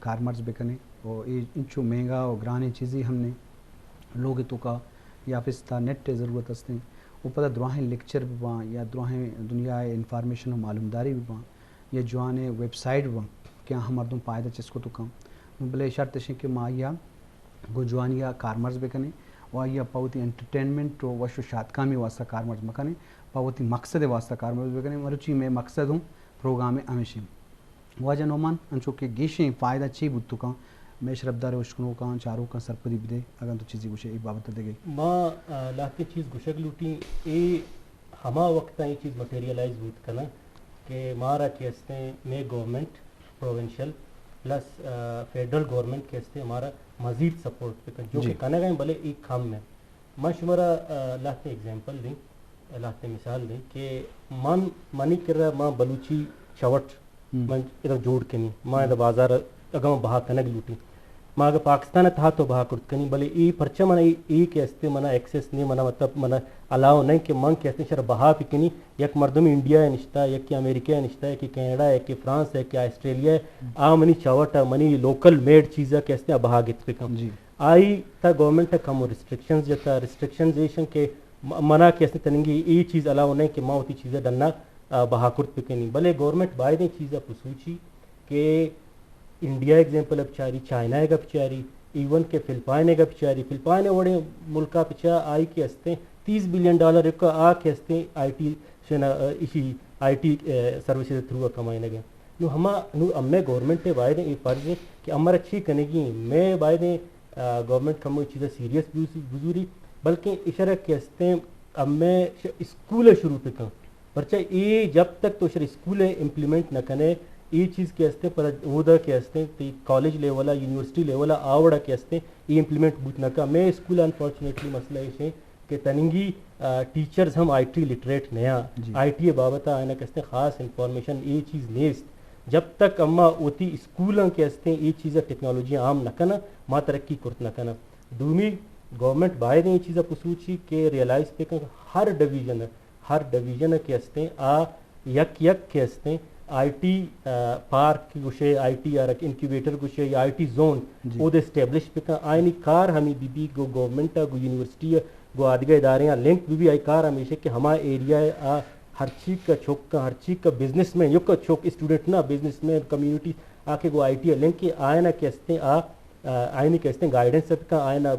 کارمرز بکنیں و اے انچو مہنگا و گرانیں چیزے ہم نیں۔ لوگ توکا یا آفس تا نیٹ ءِ ضرورت استیں و پدا دراہیں لیکچر بباں یا دراہیں دنیا ءِ انفارمیشن و معلومداری بباں یا جوانیں ویب سائٹ بباں کہ آہاں مردم پائدہ چست کت کن۔ نوں بلے شرط اش انت کہ ما آئی ءَ گوں جوانی ءَ کارمرز بکنیں و آئی ءَ پہ وتی انٹرٹینمنٹ و وش و شاتکامی واسطہ کارمرز مکنیں، پہ وتی مقصد ءِ واسطہ کارمرز بکنیں۔ مروچی مئے مقصد ہوں پروگرام ہمیش انت۔ واجہ نعمان، انچو کہ گیشیں فائدہ چی بوت کن، مئے شرپدار اشکنوکاں، چاروکاں سرپدی بدے، اگاں تو چیزے گوشے اے بابت ءَ دگہ۔ ما، آ، لہتے چیز گوشگ لوٹیں، اے ہما وقت ءَ اے چیز مٹیریلائز بوت کناں کہ مارا کہ استیں مئے گورنمنٹ پروونشل پلس، آ، فیڈرل گورنمنٹ کہ استیں مارا مزید سپورٹ بکن، جو جی۔ کہ کنگ ءَ ایں بلے اے کم ایں۔ من شمارا، آ، لہتے ایگزامپل دیں، لہتے مثال دیں کہ من، منی کرا ما بلوچی چوٹ ہم۔ من ادا جوڑ کنی، ما ادا بازار اگاں بہا کنگ لوٹی، ما اگاں پاکستان ءِ تہا تو بہا کرت کنی، بلے اے پرچہ من اے، اے کہ استیں منا ایکسس نہیں، منا مطلب منا الاؤ نہیں کہ من کہ استیں شر بہا بکنی۔ یک مردم انڈیا ءَ نشتا، یکی امریکہ ءَ نشتا، یکی کینیڈا ءَ، یکی فرانس ءَ، یکی آسٹریلیا ءَ، آ منی چوٹ ءَ، منی لوکل میڈ چیز ءَ کہ استیں بہا گت بکن۔ جی۔ آئی تا گورنمنٹ ءَ کمو ریسٹرکشنز جتا، ریسٹرکشنز ایش انت کہ م-، منا کہ استیں تننگی اے چیز الاؤ نہیں کہ ما وتی چیز ءَ ڈنا، آ، بہا کرت بکنی۔ بلے گورنمنٹ باید ایں چیز ءَ پسوچی کہ انڈیا ایگزامپل ءَ بچاری، چائنا ءَ گپ چاری، ایون کہ فلپائن ءَ گپ چاری، فلپائن ءِ وڑیں ملک ءَ بچا آئی کہ استیں تیس بلین ڈالر یک آ کہ استیں آئی ٹی شنا، آ، اسی آئی ٹی، آ، سروسز ءِ تھرو ءَ کمائینگ ءَ۔ نوں ہما، نوں امے گورنمنٹ ءِ باید ایں اے فرض ایں کہ امرا چی کنگی ایں، مئے باید ایں، آ، گورنمنٹ کمو اے چیز ءَ سیریس بزو-، بزوری، بلکیں اشرا کہ استیں امے ش-، اسکول ءَ شروع بکن۔ پرچہ اے جب تک تو اشرا اسکول ءَ امپلیمنٹ نہ کنے، اے چیز کہ استیں پر اودا کہ استیں تئی کالج لیول ءَ، یونیورسٹی لیول ءَ آ وڑا کہ استیں اے امپلیمنٹ بوت نہ کا۔ مئے اسکول ءَ انفارچونیٹلی مسئلہ ایش ایں کہ تننگی، آ، ٹیچرز ہم آئی ٹی لٹریٹ نیاں۔ جی۔ آئی ٹی ءِ بابت ءَ آیانا کہ استیں خاص انفارمیشن اے چیز نیست۔ جب تک اما وتی اسکولاں کہ استیں اے چیز ءَ ٹیکنالوجی عام نہ کناں، ما ترقی کرت نہ کناں۔ دومی، گورنمنٹ باید ایں اے چیز ءَ پسوچی کہ ریئلائز بکن کہ ہر ڈویژن ءَ، ہر ڈویژن ءَ کہ استیں آ یک یک کہ استیں آئی ٹی، آ، پارک گوشے، آئی ٹی آرک انکیوبیٹر گوشے یا آئی ٹی زون جی۔ اود اسٹیبلش بکن۔ آئینی کار ہمیں بی بی گو گورنمنٹ ءَ، گو یونیورسٹی ءَ، گو آدگہ ادارے آں لنک بی بی۔ آئی کار ہمیش ایں کہ ہما ایریا ءَ آ ہرچی کا چک، ہرچی کا بزنس مین، یک چک اسٹوڈنٹ نہ، بزنس مین کمیونٹی آ کہ گو آئی ٹی ءَ لنک ایں، آئینا کہ استیں آ، آ، آئینی کہ استیں گائیڈنس بکن، آئینا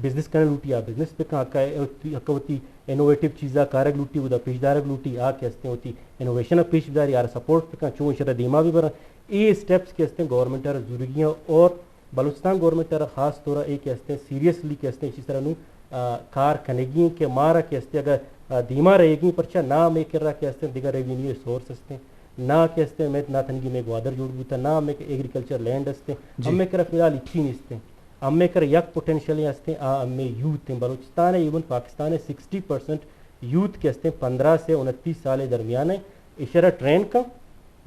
بزنس کنگ لوٹی آ بزنس بکن، ہکا، ہکا وتی انوویٹو چیزا کارگ لوٹی، اودا پیش دارگ لوٹی، آ کہ استیں وتی انوویشن ءَ پیش بداری، آرا سپورٹ بکن، چون اشرا دیما بہ برن۔ اے اسٹیپس کہ استیں گورنمنٹ ءَ را ضروری ایں اور بلوچستان گورنمنٹ ءَ را خاص طور ءَ اے کہ استیں سیریسلی کہ استیں اسی سرا نوں، آ، کار کنگی ایں کہ مارا کہ استیں اگر، آ، دیما رہگی ایں، پرچا نہ مئے کرا کہ استیں دگہ ریونیو سورس استیں، نہ کہ استیں مئے، نہ تنگی مئے گوادر جوڑ بوتا، نہ مئے ایگریکلچر لینڈ استیں، جی۔ ہمے کرا فی الحال ہچی نیستیں۔ ہمے کرا یک پوٹینشل استیں، آ ہمے یوتھ ایں۔ بلوچستان ءَ، ایون پاکستان ءَ سکسٹی پرسنٹ یوتھ کہ استیں پندرہ سے انتیس سال ءِ درمیان ءَ، اشرا ٹرین کن،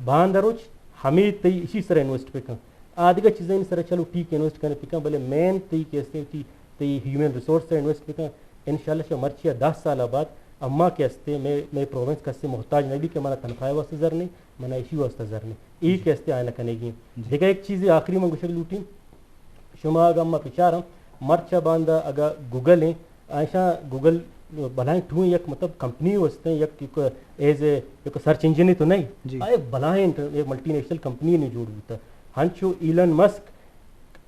باند روچ ہمے تئی اسی سرا انویسٹ بکن۔ آ دگہ چیزانی سرا چلو ٹھیک انویسٹ کنے بکن، بلے مین تئی کہ استیں تئی، تئی ہیومن ریسورس سرا انویسٹ بکن۔ انشاءاللہ شہ مرچی ءَ دہ سال ءَ بعد اما کہ استیں مئے، مئے پروونس کسے محتاج نہ بی کہ منا تنخواہ واسطہ زر نہیں، منا اشی واسطہ زر نہیں۔ اے جی۔ کہ استیں آئینا کنگی۔ جی۔ دگہ ایک چیزے آخری من گوشگ لوٹیں، شما اگاں ما بچاراں، مرچا باندا اگاں گوگل ایں، ایشاں گوگل بلاہیں ٹوئیں یک مطلب کمپنی استیں، یک، یک ایز اے یک سرچ انجن تو نہیں۔ جی۔ آ یک بلاہیں انٹر-، یک ملٹی نیشنل کمپنی نے جوڑ بوتا۔ ہنچو ایلن مسک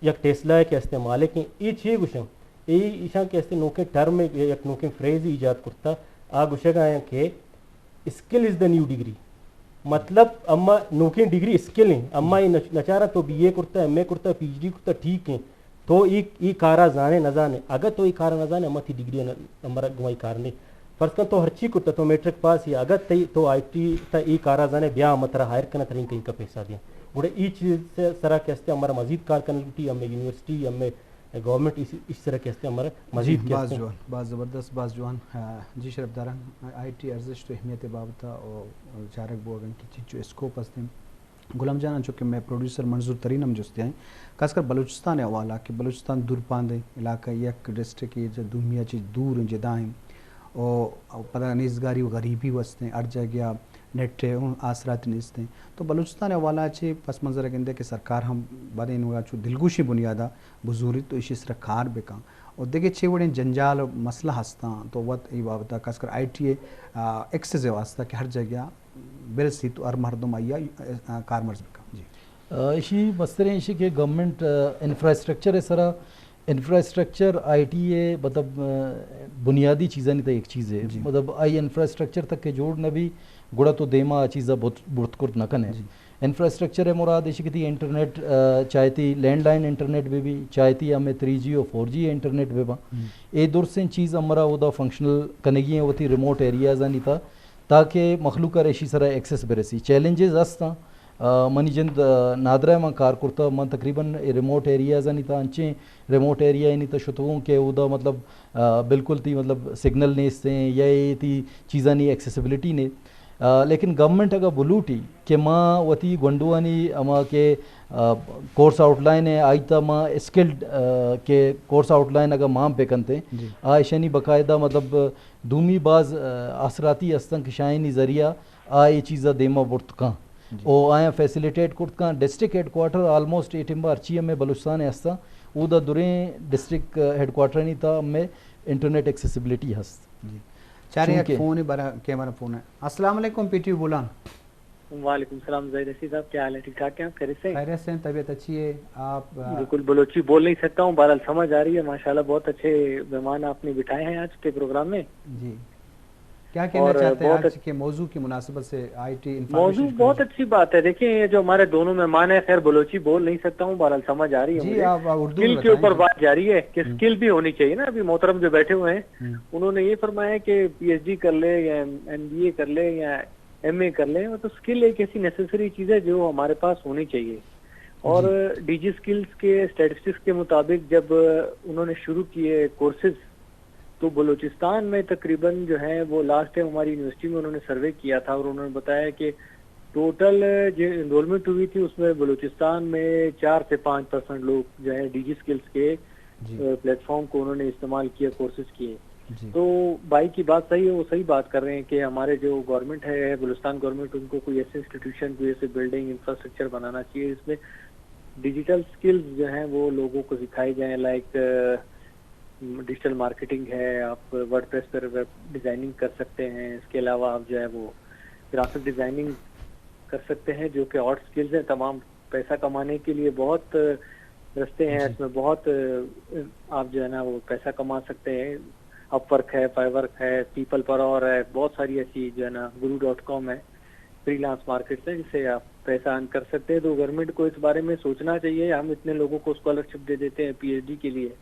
یک ٹیسلا کہ استیں مالک ایں، اے چے گوشاں؟ اے ایشاں کہ استیں نوکیں ٹرم، یک نوکیں فریز ایجاد کرتا، آ گوشگ آیاں کہ اسکل از دا نیو ڈگری۔ مطلب، اما نوکیں ڈگری اسکل ایں۔ اما اے نچ-، نچاراں تو بی اے کرتا، ایم اے کرتا، پی ایچ ڈی کرتا، ٹھیک ایں۔ تو اے، اے کارا زانے نہ زانے۔ اگہ تو اے کارا نہ زانے، اما تئی ڈگری نہ، امرا گما اے کار نہیں۔ فرض کن تو ہرچی کرتا، تو میٹرک پاس ئے، اگہ تئی، تو آئی ٹی تا اے کارا زانے، بیا اما ترا ہائر کنا، ترا کہیں کا پیسہ دیاں۔ گڑا اے چیز سے سرا کہ استیں امرا مزید کار کنگ لوٹی، ہمے یونیورسٹی، ہمے گورنمنٹ اس، اس طرح کہ استیں امرا مزید جی، کہ باز استیں۔ جوان، باز زبردست، باز جوان۔ آ، جی شرف داران، آئی ٹی ارزشت و اہمیت بابت و چارگ بوگن کہ چیچو اسکوپ استیں۔ غلام جان، انچو کہ مئے پروڈیوسر منظور ترین ہم جست ایں، خاص کر بلوچستان حوالہ کہ بلوچستان دور پاندیں علاقہ، یک ڈسٹرکٹ اے چہ دومی ءَ چہ دور ایں، جدا ایں، او پدا نیزگاری و غریبی وستیں، ہر جاگہ نیٹ ءِ اوں آسراتی نیست ایں۔ تو بلوچستان ءِ حوالہ ءَ چہ پس منظر ءَ گندے کہ سرکار ہم باریں انوگا چو دلگوشی بنیاد ءَ بزوریت تو ایشی سرا کار بکن۔ اور دگہ چے وڑیں جنجال و مسئلہ ہستاں تو وت اے بابت ءَ خاص کر آئی ٹی ءِ، آ، ایکسس ءِ واسطہ کہ ہر جگہ برسیت تو ہر مردم آئی ءَ، آ، کارمرز بکن۔ جی۔ آ، ایشی مستریں ایشی کہ گورنمنٹ، آ، انفراسٹرکچر ءِ سرا، انفراسٹرکچر آئی ٹی ءِ مطلب، آ، بنیادی چیزانی تہ یک چیزے۔ جی۔ مطلب آئی انفراسٹرکچر تک کہ جوڑ نہ بی، گڑا تو دیما آ چیزا بوت-، بوت کرت نہ کنے۔ جی۔ انفراسٹرکچر ءِ مراد ایشی کہ تئی انٹرنیٹ، آ، چاہے تئی لینڈ لائن انٹرنیٹ بہ بی، چاہے تئی ہمے تھری جی و فور جی انٹرنیٹ بہ باں۔ ہم۔ اے درسیں چیز ہمرا اودا فنکشنل کنگی ایں وتی ریموٹ ایریازانی تہ، تاکہ مخلوق ءَ ایشی سرا ایکسس برسی۔ چیلنجز ہستاں، آ، منی جند، آ، نادرہ ءَ من کار کرتہ، من تقریباً اے ریموٹ ایریازانی تہ، انچیں ریموٹ ایریایانی تہ شتگوں کہ اودا مطلب، آ، بالکل تئی مطلب سگنل نیستیں یا اے تئی چیزانی ایکسیسیبلٹی نے۔ آ، لیکن گورنمنٹ اگاں بلوٹی کہ ما وتی گونڈوانی ہما کہ، آ، کورس آؤٹ لائن ایں، آئی تہ ما اسکلڈ، آ، کہ کورس آؤٹ لائن اگاں ما بکنتیں، جی۔ آ ایشانی باقاعدہ مطلب دومی باز، آ، آسراتی ہستن کہ شاہینی ذریعہ آ اے چیزا دیما برت کن۔ جی۔ او آیاں فیسیلیٹیٹ کرت کن۔ ڈسٹرکٹ ہیڈ کوارٹر آلموسٹ اے ٹیمبا ہرچی ہمیں بلوچستان ءَ ہستاں، اودا دریں ڈسٹرکٹ ہیڈ کوارٹرانی تہ ہمیں انٹرنیٹ ایکسیسیبلٹی ہست۔ جی۔ چاریں یک چونکہ فون برا کیمرہ فون ہے۔ السلام علیکم پی ٹی وی بولان۔ وعلیکم السلام زاہد رشید صاحب، کیا حال ہے؟ ٹھیک ٹھاک ہیں آپ؟ خیریت سے ہیں؟ خیریت سے ہیں، طبیعت اچھی ہے؟ آپ، آ، بالکل، بلوچی بول نہیں सकता हूँ، बहरहाल समझ आ रही है। माशाल्लाह, बहुत अच्छे मेहमान आपने बिठाए हैं आज के प्रोग्राम में। जी। क्या कहना और चाहते हैं बहुत आज अच्छ- के मौजू की मुनासिबत से, आई टी इंफॉर्मेशन موضوع ٹیکنالوجی؟ बहुत अच्छी बात है। देखिए, ये जो हमारे दोनों मेहमान हैं, खैर, बलूची बोल नहीं सकता हूँ, बहरहाल समझ आ रही है जी, मुझे। आप, आप उर्दू में स्किल के बताएं ऊपर तो। बात जा रही है कि हम्म। स्किल भी होनी चाहिए ना। अभी मोहतरम जो बैठे हुए हैं, हम्म। उन्होंने ये फरमाया कि पी एच डी कर ले या एम बी ए कर ले या एम ए कर ले, मतलब स्किल एक ऐसी नेसेसरी चीज़ है जो हमारे पास होनी चाहिए। और जी। डी जी स्किल्स के स्टैटिस्टिक्स के मुताबिक जब उन्होंने शुरू किए कोर्सेज, तो बलूचिस्तान में तकरीबन जो है वो लास्ट टाइम हमारी यूनिवर्सिटी में उन्होंने सर्वे किया था और उन्होंने बताया कि टोटल जो एनरोलमेंट हुई थी उसमें बलूचिस्तान में चार से पाँच परसेंट लोग जो है डी जी स्किल्स के, जी। अ, प्लेटफॉर्म को उन्होंने इस्तेमाल किया, कोर्सेज किए। जी। तो भाई की बात सही है, वो सही बात कर रहे हैं कि हमारे जो गवर्नमेंट है, बलूचिस्तान गवर्नमेंट, उनको कोई ऐसे इंस्टीट्यूशन, कोई ऐसे बिल्डिंग इंफ्रास्ट्रक्चर बनाना चाहिए जिसमें डिजिटल स्किल्स जो हैं वो लोगों को सिखाई जाएं, लाइक, अ, डिजिटल मार्केटिंग है, आप वर्डप्रेस पर वेब डिज़ाइनिंग कर सकते हैं। इसके अलावा आप जो है वो ग्राफिक डिज़ाइनिंग कर सकते हैं, जो कि आर्ट स्किल्स हैं तमाम। पैसा कमाने के लिए बहुत रास्ते हैं, जी। इसमें बहुत, आप जो है ना वो पैसा कमा सकते हैं। अपवर्क है, फाइवर है, पीपल पर और है, बहुत सारी ऐसी जो है ना गुरु डॉट कॉम है। फ्रीलांस मार्केट से, जिससे आप पैसा अर्न कर सकते हैं। तो गवर्नमेंट को इस बारे में सोचना चाहिए। हम इतने लोगों को स्कॉलरशिप दे देते हैं पी एच डी के लिए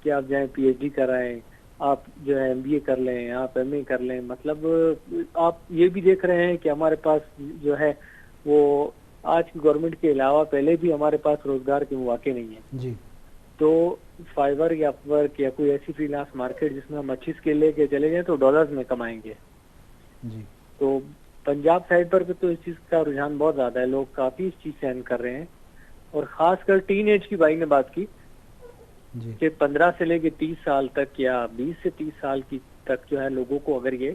कि आप जाएं पी एच डी कराएं, आप जो है एम बी ए कर लें, आप एम ए कर लें। मतलब आप ये भी देख रहे हैं कि हमारे पास जो है वो आज की गवर्नमेंट के अलावा पहले भी हमारे पास रोज़गार के मौके नहीं है। जी। तो फाइवर या अपवर्क या कोई ऐसी फ्रीलांस मार्केट जिसमें हम अच्छी स्किल लेके चले जाएं तो डॉलर्स में कमाएंगे। जी। तो पंजाब साइड पर भी तो इस चीज़ का रुझान बहुत ज़्यादा है, लोग काफ़ी इस चीज़ से अर्न कर रहे हैं। और ख़ासकर टीन एज की भाई ने बात की जी। कि पन्द्रह से लेके तीस साल तक या बीस से तीस साल की तक जो है लोगों को अगर ये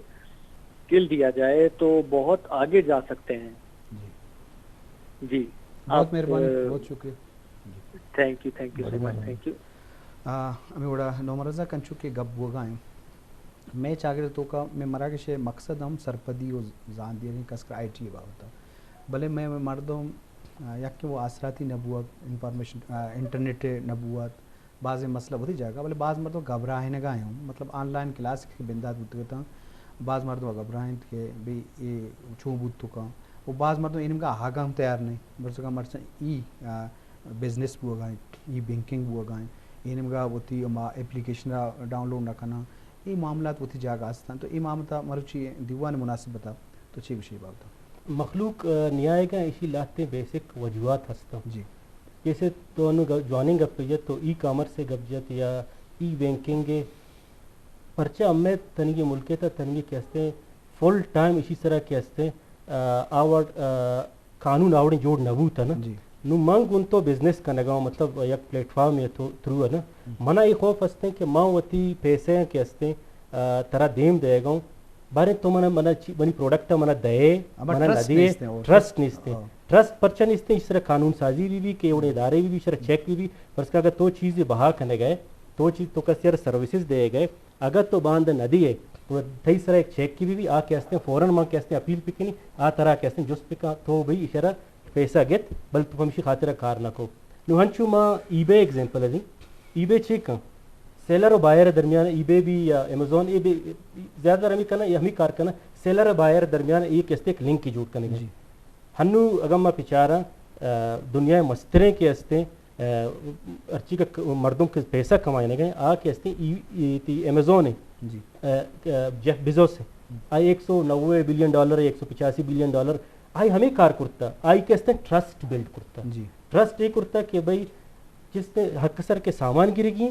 स्किल दिया जाए तो बहुत आगे जा सकते हैं। जी। जी। बहुत आप, मेहरबानी, अ, बहुत शुक्रिया। जी। Thank you, thank you so much, thank you. آ، ہمے وڑا نومرزا کنچو کہ گپ بوگا ایں۔ مئے چاگرد توکا مئے مراگش ءِ مقصد ہم سرپدی و زان دیگ ایں، خاص کر آئی ٹی ءِ بابت ءَ۔ بلے مئے، مئے مردم، آ، یکے وہ آسراتی نہ بوگ، انفارمیشن، آ، انٹرنیٹ نہ بوگ، بازیں مسئلہ وتی جاگہ، بلے باز مردم گھبراہینگا ایں، مطلب آن لائن کلاس کہ بندات بوتگ اتاں، باز مردم گھبراہینت کہ بھئی اے چون بوت تو کن۔ و باز مردم اے نیمگا آہگا ہم تیار نہ ایں، برزگا مرچاں ای، آ، بزنس بوگا ایں، ای بینکنگ بوگا ایں، اے نیمگا وتی ہما اپلیکیشن را ڈاؤنلوڈ نہ کناں، اے معاملات وتی جاگہ ہستاں۔ تو اے معاملات مروچی دیوان مناسبت ءَ تو چے گوشے بابت؟ مخلوق، آ، نیائیگا ایشی لہتیں بیسک وجوہات ہستاں۔ جی۔ جیسے تو انو گ-، جوانیں گپ جت، تو ای کامرس ءِ گپ جت یا ای بینکنگ ءِ، پرچہ ہمے تنیگے ملک ءِ تہ تنیگے کہ ہستیں فل ٹائم ایشی سرا کہ ہستیں، آ، آوڑ، آ، قانون آوڑیں جوڑ نہ بوت نا۔ جی۔ نو من گوں تو بزنس کنگا اوں، مطلب یک پلیٹ فارم ءِ تو تھرو نا۔ ہم۔ منا اے خوف ہستیں کہ من وتی پیسے کہ ہستیں، آ، ترا دیم دیگا اوں، باریں تو منا، منا چی-، منی پروڈکٹ ءَ منا دئے، ہما منا نہ ٹرسٹ دئے، نیست ایں، او ٹرسٹ ٹرسٹ، نیست ایں۔ ہاں۔ ٹرسٹ پرچہ نیست ایں؟ ایشی سرا قانون سازی بی بی کہ اوڑے ادارے بی بی، ایشی سرا چیک بی بی، فرض کن اگر تو چیزے بہا کنگ ئے، تو چیز تو کسے ءَ را سروسز دئیگ ئے، اگر تو باند نہ دئے، تو تئی سرا ایک چیک بی بی، آ کہ استیں فوراً ما کہ استیں اپیل بکنی، آ ترا کہ استیں جست بکا، تو بھئی ایشی سرا پیسہ گت، بل تو پمیشی خاطر کار نہ کو۔ نو ہنچو ما ای بے ایگزامپل ءَ دیں، ای بے چے کن؟ سیلر و بائر درمیان، ای بے بی یا ایمیزون، ای بے زیادہ تر ہمیں کنا، یا ہمیں کار کنا، سیلر و بائر درمیان ایک استے ایک لنک جوڑ کنگ۔ جی۔ ہنو اگر ما پچاراں، آ، دنیا مستریں کہ استیں، آ، ہرچی کہ مردم کہ پیسہ کمائنگ ئے، آ کہ استیں ای، ای تی ایمیزون ئے، جی۔ آ، آ، جیف بیزوس ئے۔ آئی ایک سو نوے بلین ڈالر، ایک سو پچاسی بلین ڈالر، آئی ہمیں کار کرتا، آئی کہ استیں ٹرسٹ بلڈ کرتا۔ جی۔ ٹرسٹ اے کرتا کہ بھئی جس نے حق سر کے سامان گرگی،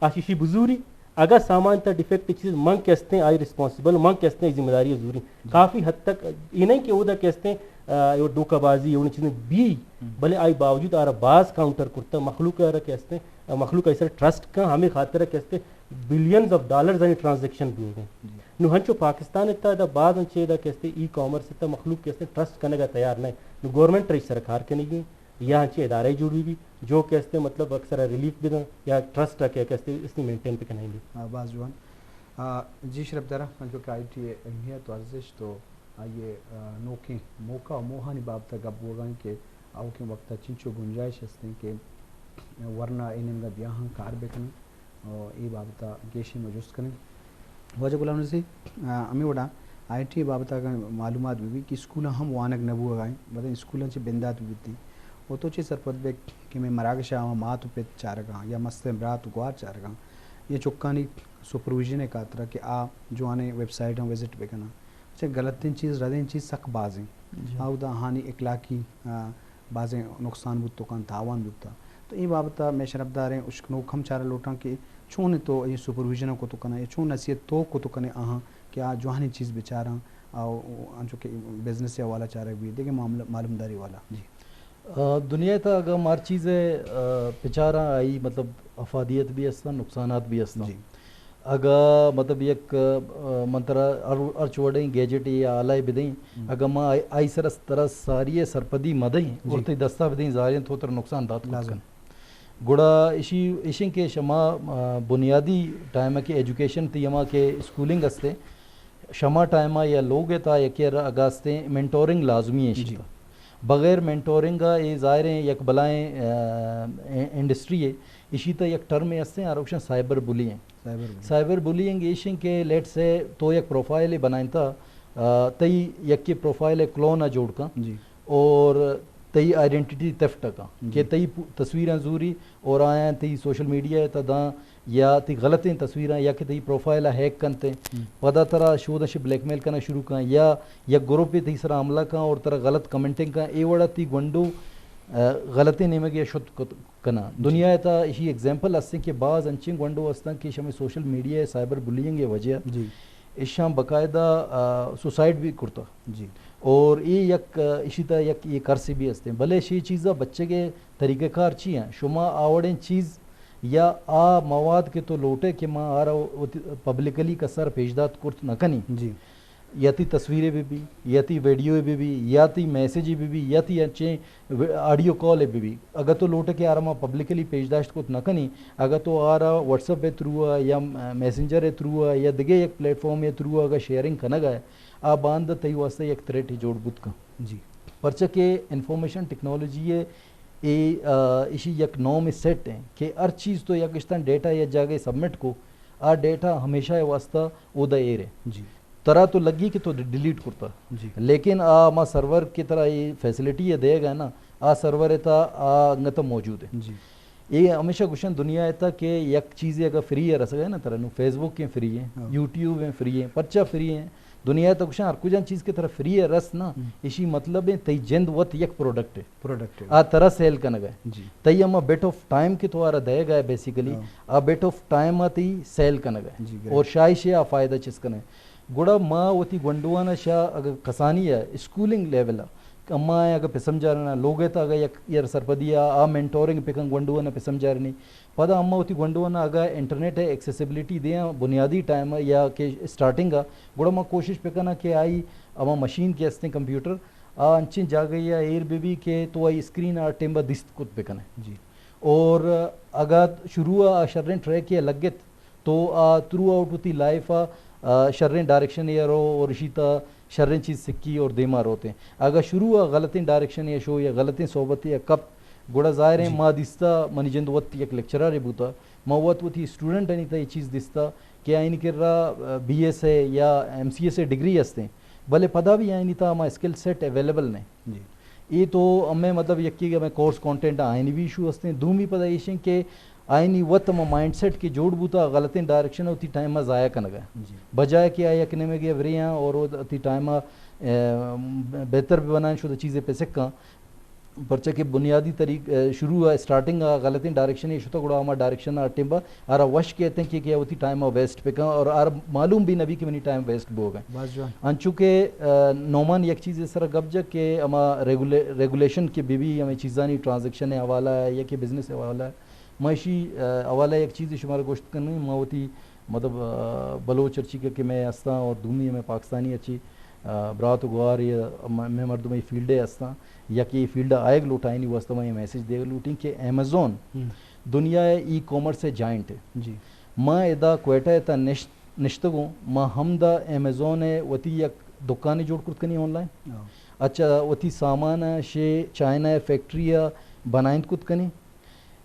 آ شیشی بزوری، اگاں سامان تا ڈیفیکٹ چیز من کہ استیں آئی ریسپانسبل، من کہ استیں ذمہ داری زوری۔ جی۔ کافی حد تک یہ نہیں کہ اودا کہ استیں، آ، یہ دھوکہ بازی، یہ چیزیں بی، ہم۔ بلے آئی باوجود آرا باز کاؤنٹر کرتا، مخلوق آرا کہ استیں، آ، مخلوق ایسا ٹرسٹ کا ہمیں خاطر کہ استیں بلینز آف ڈالرز آنی ٹرانزیکشن بھی ہو گئے۔ جی۔ نو ہنچو پاکستان تا دا باز انچے دا کہ استیں ای کامرس تا مخلوق کہ استیں ٹرسٹ کنگا تیار نہیں۔ نو گورنمنٹ رئی سرکار کنگی۔ یا انچیں ادارہ جوڑ بی بی جو کہ استیں مطلب اکثر ریلیف بدن یا ٹرسٹ کہ کہ استیں اس نے مینٹین پہ کنائیں بی۔ آ، باز جوان۔ آ، جی شرف دارا، انچو کہ آئی ٹی اے اہمیت و ارزشت و آئی، آ، نوکیں موقع و موہانی بابت گپ بوگائیں کہ آوکیں وقت چنچو گنجائش استیں کہ ورنا اے نیمگا بیاہاں کار بکنن۔ و اے بابت ء گیشیں ما جست کنیں۔ واجہ غلام نصیر، آ، ہمے وڑا آئی ٹی بابت ء اگاں معلومات بہ بیت کہ اسکولاں ہم وانگ نہ بوگ ء انت، بلے اسکولاں چہ بندات بہ بیت انت۔ و تو چے سرپد بئے کہ مئے مراگش ء آواں مات و پت چارگ ء یا مستریں برات و گوار چارگ ء یا چکانی سپرویژن ء خاطر ء کہ آ جوانیں ویب سائٹاں وزٹ بہ کناں؟ چہ غلطیں چیز، ردیں چیز سک باز انت۔ جی۔ آ اودا آہانی اخلاقی، آ، بازیں نقصان بوت کنت، تاوان بوت۔ تو اے بابت ء مئے شرپداریں اشکنوک ہم چارگ لوٹاں کہ چون تو اے سپرویژن ء کت کنئے، چون نصیحت تو کت کنئے آہاں کہ آ جوانیں چیز بچاراں، آ انچو کہ بزنس ء حوالہ چارگ بیت، دگہ معاملہ، معلومداری والا۔ جی۔ آ، دنیا ء تہ اگاں ما ہر چیز ء، آ، بچاراں، آئی مطلب افادیت بھی استاں، نقصانات بھی استاں۔ جی۔ اگاں مطلب یک، آ، من ترا ہر، ہرچ وڑیں گیجٹ یا آلہ بدیں، ہم۔ اگاں ما آئی، آئی سر ترا ساری ء سرپدی مدیں، جی۔ اور تئی دستا بدیں، ظاہریں تو ترا نقصان دات کت لازم۔ کن۔ گڑا اشی، اشیں کہ شما، آ، بنیادی ٹائم ء کہ ایجوکیشن تئی ہما کہ اسکولنگ استے، شما ٹائم ء یا لوگ ء تا یکے ء را اگاستیں مینٹورنگ لازمی ہے اشی جی۔ تا۔ بغیر مینٹورنگ ء اے ظاہریں یک بلائیں، آ، انڈسٹری ہے۔ اشی تا یک ٹرم استیں، آروکشن سائبر بلی ہیں۔ سائبر بلی۔ سائبر بلینگ ایش انت کہ لیٹس سے تو یک پروفائل بنائیں تا، آ، تئی یکی پروفائل کلون ء جوڑ کن جی۔ اور تئی آئیڈینٹیٹی تھیفٹ کن جی۔ کہ تئی پو-، تصویراں زوری اور آیاں تئی سوشل میڈیا ء تا داں یا تئی غلطیں تصویراں یا کہ تئی پروفائل ء ہیک کنت ہیں۔ ہم۔ پدا ترا شوداں شہ بلیک میل کنگ شروع کن یا یک گروپے تئی سرا حملہ کن اور ترا غلط کمنٹنگ کن، اے وڑا تئی گونڈو، آ، غلطیں نیمگے ء شت کت کناں۔ جی۔ دنیا ء تھا ایشی ایگزامپل ہستیں کہ باز انچیں گونڈو ہستاں کہ شمے سوشل میڈیا ء سائبر بلینگ ء وجہ ء جی۔ ایشاں باقاعدہ، آ، سوسائیڈ بھی کرتا۔ جی۔ اور اے یک، آ، ایشی تھا یک اے کرسے بھی ہستیں۔ بلے شی چیزا بچے کے طریقہ کار چی ہیں؟ شما آوڑیں چیز یا آ مواد کہ تو لوٹے کہ ما آرا وتی پبلکلی کسر پیش دات کرت نہ کنی۔ جی۔ یا تئی تصویرے بہ بی، یا تئی ویڈیوے بہ بی، یا تئی میسجے بہ بی، یا تئی انچیں و-، آڈیو کالے بہ بی۔ اگہ تو لوٹے کہ آرا ما پبلکلی پیش داشت کت نہ کنی، اگہ تو آرا واٹس ایپ ء تھرو ء یا میسنجر ء تھرو ء یا دگہ یک پلیٹ فارم ء تھرو ء اگہ شیئرنگ کنگ ء، آ باند تئی واسطہ یک تھریٹ جوڑ بوت کن۔ جی۔ پرچہ کہ انفارمیشن ٹیکنالوجی ء اے، آ، ایشی یک نومیں سیٹ ہیں کہ ہر چیز تو یک اشتان ڈیٹا یا جاگہ سبمٹ کو، آ ڈیٹا ہمیشہ ء واسطہ اودا ایر ہے۔ جی۔ ترا تو لگی کہ تو ڈ-، ڈیلیٹ کرتا۔ جی۔ لیکن آ ہما سرور کہ ترا اے فیسلٹی ء دے گا نا، آ سرور ء تا آ انگت موجود ہے۔ جی۔ اے ہمیشہ گوشن دنیا ء تا کہ یک چیزے اگر فری ء رسگ ء نا ترا، نو فیس بک ہیں فری ہیں، ہاں۔ یوٹیوب ہیں فری ہیں، پرچا فری ہیں؟ دنیا ء تا گوشن ہر کجا چیز کہ ترا فری ء رس نا، ہم۔ ایشی مطلب ہے تئی جند وت یک پروڈکٹ ہے۔ پروڈکٹ ہے۔ آ ترا سیل کنگ ہے۔ جی۔ تئی ہما بٹ آف ٹائم کہ تو آرا دے گا ہے بیسیکلی، ہاں۔ آ بٹ آف ٹائم آ تئی سیل کنگ ہے۔ جی، گریٹ۔ اور شاہی شے آ فائدہ چس کنے۔ گڑا ما وتی گونڈوانا شا اگر کسانی ء اسکولنگ لیول ء اما اگہ پسم جارنا لوگ ء تہ اگہ یک یر سرپدی آ، آ مینٹورنگ پکن گونڈو ء نہ پسم جارنی۔ پدا اما وتی گونڈو ء نہ اگہ انٹرنیٹ ء ایکسیسیبلٹی دیاں بنیادی ٹائم ء یا کہ اسٹارٹنگ ء، گڑا ما کوشش پکناں کہ آئی اما مشین کہ استیں کمپیوٹر آ انچیں جاگہ یا ایر بہ بی کہ تو آئی اسکرین آ ٹیم ء دیست کت بکنے۔ جی۔ اور اگہ شروع ء آ شریں ٹریک ء لگت تو آ تھرو آؤٹ وتی لائف ء، آ، شریں ڈائریکشن ء رو اور اشی تا شریں چیز سکی اور دیما روتے۔ اگہ شروع ء غلطیں ڈائریکشن ء شو یا غلطیں صحبت ء کپ، گڑا ظاہر ہیں جی۔ ما دیستا منی جند وت یک لیکچرر بوتا، ما وت وتی اسٹوڈنٹ انی تا یہ چیز دیستا کہ آئینی کرا، آ، بی ایس اے یا ایم سی ایس اے ڈگری ہستیں، بلے پدا بھی آئینی تا ہما اسکل سیٹ اویلیبل نہیں۔ جی۔ اے تو ہمیں مطلب یکی کہ ہمیں کورس کانٹینٹ آئینی بھی ایشو ہستیں۔ دومی پدا ایشیں کہ آئینی وت ہما مائنڈ سیٹ کہ جوڑ بوتا غلطیں ڈائریکشن وتی ٹائم ء ضائع کنگا۔ جی۔ بجائے کہ آ یک نیمگے بریاں اور وتی ٹائم ء، اے، بہتر بنائیں شدہ چیزیں پہ سکاں۔ پرچہ کہ بنیادی طریق-، اے، شروع ء اسٹارٹنگ ء غلطیں ڈائریکشن ء شتہ گڑا ہما ڈائریکشن ء ٹیم ء آرا وش کہتے ہیں کہ، کہ وتی ٹائم ء ویسٹ پکاں اور آر معلوم بھی نہ بھی کہ منی ٹائم ویسٹ بوگ ہے۔ باز جوان۔ انچو کہ، آ، نعمان یک چیزے سر گپ جا کہ ہما ریگولے-، ریگولیشن کہ بی بی ہمیں چیزانی ٹرانزیکشن حوالہ ہے یا کہ بزنس حوالہ ہے، ما اشی، آ، حوالہ یک چیزے شمارا گوشت کنیں، ما وتی مطلب، آ، بلوچ ہرچی کہ، کہ میں ہستاں اور دومی ہمیں پاکستانی ہرچی، آ، برات و گوار یا م-، میں مردم یہ فیلڈ ہے ہستاں یا کہ یہ فیلڈ آئے لوٹائنی واسطہ میں یہ میسج دے لوٹیں کہ ایمیزون ہم۔ دنیا ہے ای کامرس ہے جائنٹ ہے۔ جی۔ ما ادا کوئٹہ تا نشت نشتگوں، ما ہمدا ایمیزون ء وتی یک دکانے جوڑ کرت کنی آن لائن۔ ہاں۔ اچھا، وتی سامان ء شے چائنا ء فیکٹری ء بنائند کت کنی۔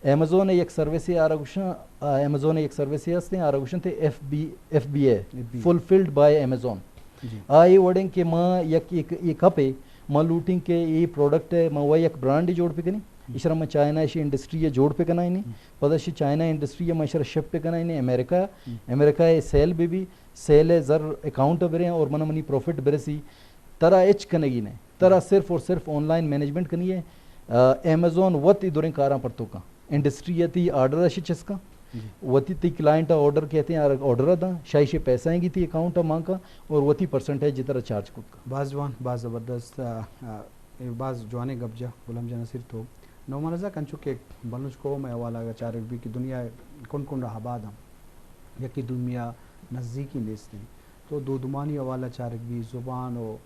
ایمیزون ء یک سروسے آرا گوشاں، آ، ایمیزون ء یک سروسے ہستیں، آرا گوشنت ایف بی، ایف بی اے، ایف بی اے۔ فلفلڈ بائی ایمیزون۔ جی۔ آ اے وڑیں کہ ما یک، یک، یک اپے ما لوٹیں کہ اے پروڈکٹ ء ما وای یک برانڈ جوڑ پکنی۔ ہم۔ اشرا ما چائنا ء شی انڈسٹری ء جوڑ پکنائینی۔ ہم۔ پدا شی چائنا انڈسٹری ء ما اشرا شپ پکنائینی امریکہ۔ ہم۔ امریکہ ء سیل بی بی، سیل ء زر اکاؤنٹ ء بریں اور من منی پروفٹ برسی۔ ترا ہچ کنگی نہ۔ ترا ہم۔ صرف اور صرف آن لائن مینجمنٹ کنی ہے۔ آ، ایمیزون وت ای دوریں کاراں پر تو کن۔ انڈسٹری ء تئی آرڈر ء شہ چست کن، جی۔ وتی تئی کلائنٹ ء آرڈر کہتے ہیں، آرڈر ء داں، شاہی شہ پیسہ ہیں گی تئی اکاؤنٹ ء مان کن اور وتی پرسنٹیج جترا چارج کت کن۔ باز جوان، باز زبردست، آ، آ، اے باز جوانیں گپ جا غلام جان نصیر تو۔ نعمان رضا، کنچو کہ بلوچ قوم ء حوالہ اگر چارگ بی کہ دنیا کن کن آباد ہم یکی دومی ء نزدیکی نیست ہیں، تو دودمانی حوالہ چارگ بی، زبان و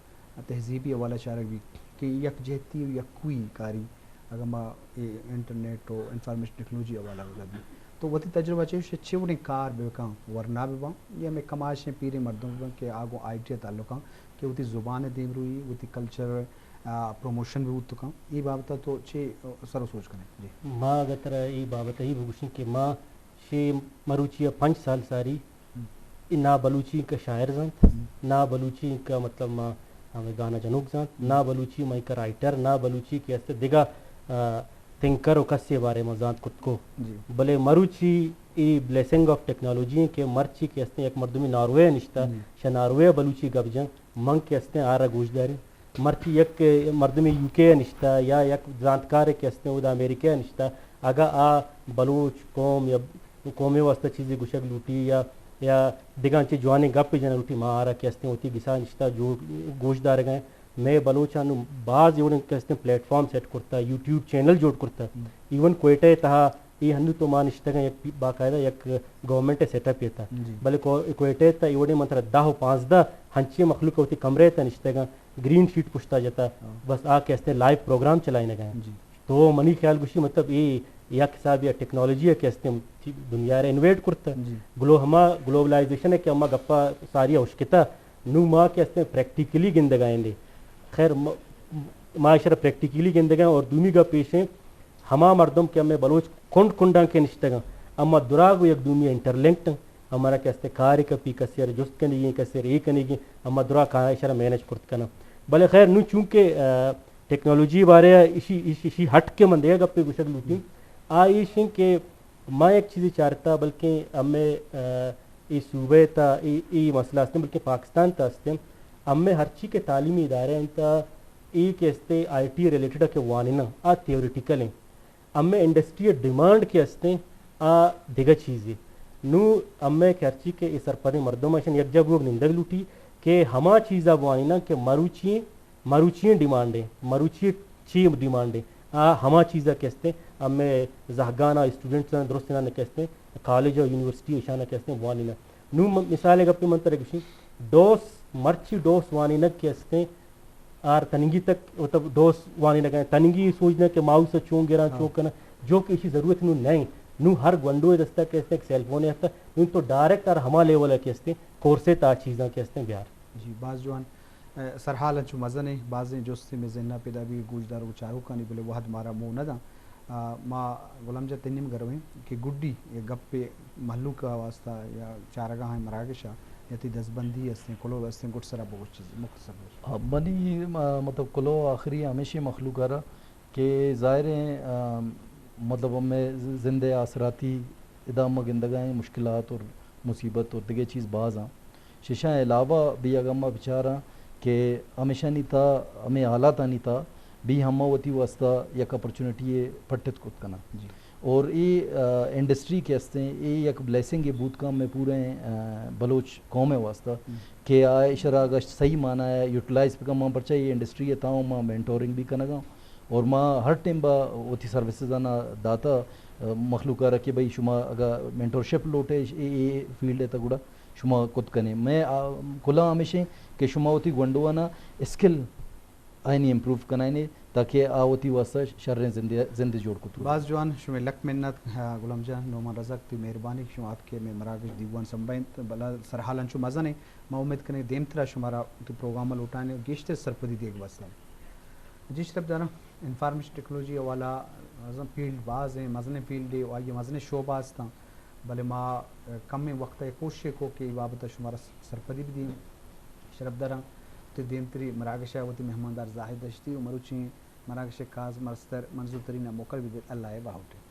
تہذیبی حوالہ چارگ بیت کہ یک جہتی و یک کوئی کاری اگاں ما اے انٹرنیٹ و انفارمیشن ٹیکنالوجی حوالہ بہ بیت تو وتی تجربہ چہ ایش چے وڑیں کار بہ کن ورنا بہ باں یا مئے کماشیں پیریں مردم بہ باں کہ آ گوں آئی ٹی ء تعلق آں کہ وتی زبان ء دیمروئی، وتی کلچر ء پروموشن بہ بوت کن، اے بابت ء تو چے سر و سوچ کنئے؟ جی۔ ما اگہ ترا اے بابت ء ہی بگوشیں کہ ما شے مروچی ء پنچ سال ساری ہم۔ اے نا بلوچی کا شاعر زانت، ہم۔ نا بلوچی کا مطلب ما ہمیں گانا جنوک زانت، ہم۔ نا بلوچی ما کا رائٹر، نا بلوچی کے استے دگہ، آ، تھنکر و کسے بارے ما زانت کتکو۔ جی۔ بلے مروچی اے بلیسنگ آف ٹیکنالوجی ہیں کہ مرچی کے استے یک مردمی ناروے نشتا، جی۔ شہ ناروے بلوچی گپ جن، من کے استے آرا گوش داریں۔ مرچی یک مردمے یو کے ء نشتہ یا یک زانتکارے کہ استیں اودا امریکہ ء نشتہ، اگاں آ بلوچ قوم یا قومے واسطہ چیزے گوشگ لوٹی یا، یا دگہ انچیں جوانیں گپے جنگ لوٹی، ما آرا کہ استیں وتی گسا نشتہ جو گوش دارگ ء ایں۔ مئے بلوچاں نوں باز ایوڑیں کہ استیں پلیٹ فارم سیٹ کرتہ، یوٹیوب چینل جوڑ کرتہ۔ ہم۔ ایون کوئٹہ ء تہا اے ہنو تو ما نشتگاں یک پی-، باقاعدہ یک گورنمنٹ ء سیٹ اپ ایتا۔ جی۔ بلے کو-، کوئٹہ ء تہا ایوڑیں من ترا دہ و پانزدہ ہنچیں مخلوق وتی کمرہ ء تہا نشتگاں، گرین شیٹ پشتا جتا۔ ہاں۔ بس آ کہ استیں لائیو پروگرام چلائینگا۔ جی۔ تو منی خیال گوشی مطلب اے یک حسابے ٹیکنالوجی ء کہ استیں دنیا ء انویٹ کرتا۔ جی۔ گلو-، ہما گلوبلائزیشن ء کہ ہما گپا ساری ء اشکتا، نوں ما کہ استیں پریکٹیکلی گندگا ایں۔ خیر م-، ما اشرا پریکٹیکلی گندگا ایں اور دومی گپ ایش ایں ہما مردم کہ ہمے بلوچ کنڈ کنڈاں کہ نشتگاں، اما دراہ گوں یک دومی انٹرلنکڈ ایں، ہمارا کہ استے کارے کپی، کسے ء جست کنگی ایں، کسے ء اے کنگی ایں، اما دراہ کاں اشرا مینج کرت کناں۔ بلے خیر نوں چونکہ، آ، ٹیکنالوجی بارے ء اشی، اشی، اشی ہٹ کے من دگہ گپے گوشگ لوٹیں، آ ایش ایں کہ ما یک چیزے چارتا بلکیں ہمے، آ، اے صوبہ ء تہا اے، اے مسئلہ است، بلکہ پاکستان تہا است۔ ہمے ہرچی کہ تعلیمی ادارہ انت، اے کہ استے آئی ٹی ریلیٹڈ کہ وانیناں، آ تھیوریٹیکل ہیں۔ ہمے انڈسٹری ڈیمانڈ کہ استیں، آ دگہ چیزے۔ نوں ہمے کہ ہرچی کہ اے سرپدیں مردم اشن یک جا بوگ نندگ لوٹی کہ ہما چیزا بوانیناں کہ مروچی مروچی ڈیمانڈ ایں، مروچی چی ڈیمانڈ ایں، آ ہما چیز کہ استیں، ہمے زہگان ءَ اسٹوڈنٹس درست نہ کہ استیں، کالج ءُ یونیورسٹی ایشان کہ استیں وانینہ۔ نوں م-، مثال گپے من ترا گوشیں، ڈوس، مرچی ڈوس وانینگ کہ استیں، آر تنگی تک، مطلب، ڈوس وانینگ ءَ تنگی سوچ نہ کہ ماؤس ءَ چون گراں، ہاں۔ چون کناں، جو کہ ایشی ضرورت نوں نہ ایں۔ نوں ہر گونڈو ءِ دست ءَ کہ استیں، ایک سیل فون ءِ ہست، نوں تو ڈائریکٹ آر ہما لیول ءَ کہ استیں، کورس ءِ تا چیزاں کہ استیں بیار۔ جی، باز جوان۔ اے، سرحال انچو مزن ایں، بازیں جستے مئے ذہن ءَ پیدا بی گوشداروک ءُ چاروکانی، بلے وہد مارا موہ نہ داں۔ آ، ما غلام جان تئی نیمگ ءَ رویں کہ گڈی اے گپے مہلوک ءِ واسطہ یا چارگاہیں مراگش ءَ یا تئی دزبندی استیں، کلوہ استیں، گڈ سرا بگوش چیزے مختصر بگوش۔ آ، منی، آ، مطلب کلوہ آخری ہمیشیں مخلوق ءَ را کہ ظاہر ایں، آ، مطلب ہمے زند ءِ آسراتی ادا ما گندگ ءَ ایں، مشکلات اور مصیبت اور دگہ چیز باز آں۔ ششاں علاوہ بھی اگاں ما بچاراں کہ ہمیشانی تہا، ہمے حالاتانی تہا بھی ہم وتی واسطہ یک اپرچونٹی ءَ پٹت کت کناں۔ جی۔ اور اے، آ، انڈسٹری کہ استیں، اے یک بلیسنگ ءَ بوت کنت مئے پوریں، آ، بلوچ قوم ءِ واسطہ ہم۔ کہ آ ایشرا اگاں صحیح معنی ءَ یوٹیلائز بکن، ما پرچا اے انڈسٹری ءِ تہا ما مینٹورنگ بھی کنگ ءَ اوں اور ما ہر ٹائم با وتی سروسز آناں داتا، آ، مخلوق ءَ را کہ بھئی شما اگاں مینٹورشپ لوٹ ئے اے، اے فیلڈ ءِ تہا گڑا شما کت کن ئے۔ مئے، آ، کلاں ہمیش ایں کہ شما وتی گونڈواناں اسکل آیانی امپروو کنائینے تاکہ آ وتی واسطہ شریں زندے، زندے جوڑ کت۔ باز جوان، شمئے لک منت، آ، غلام جان، نعمان رزاق، تئی مہربانی کہ شما اتکے مئے مراگش دیوان سمبھائینت، بلا سرحال انچو مزن ایں۔ ما امید کنیں دیمترا شمارا وتی پروگرام ءَ لوٹائیں ءُ گیشتر سرپدی دیگ واسطہ۔ جی شرپ داراں، انفارمیشن ٹیکنالوجی حوالہ ازاں فیلڈ باز ایں، مزنیں فیلڈے ءُ آئی ءِ مزنیں شعبہ استاں، بلے ما، آ، کمیں وقت ءَ کوشش کو کہ اے بابت ءَ شمارا سرپدی بدیں۔ شرپ داراں، وتی دیمتری مراگش ءَ وتی مہماندار زاہد دشتی ءُ مروچیں مراگش ءِ کاز مستر منظور ترین ءَ موکل بدیت۔ اللہ ءِ باہوٹ۔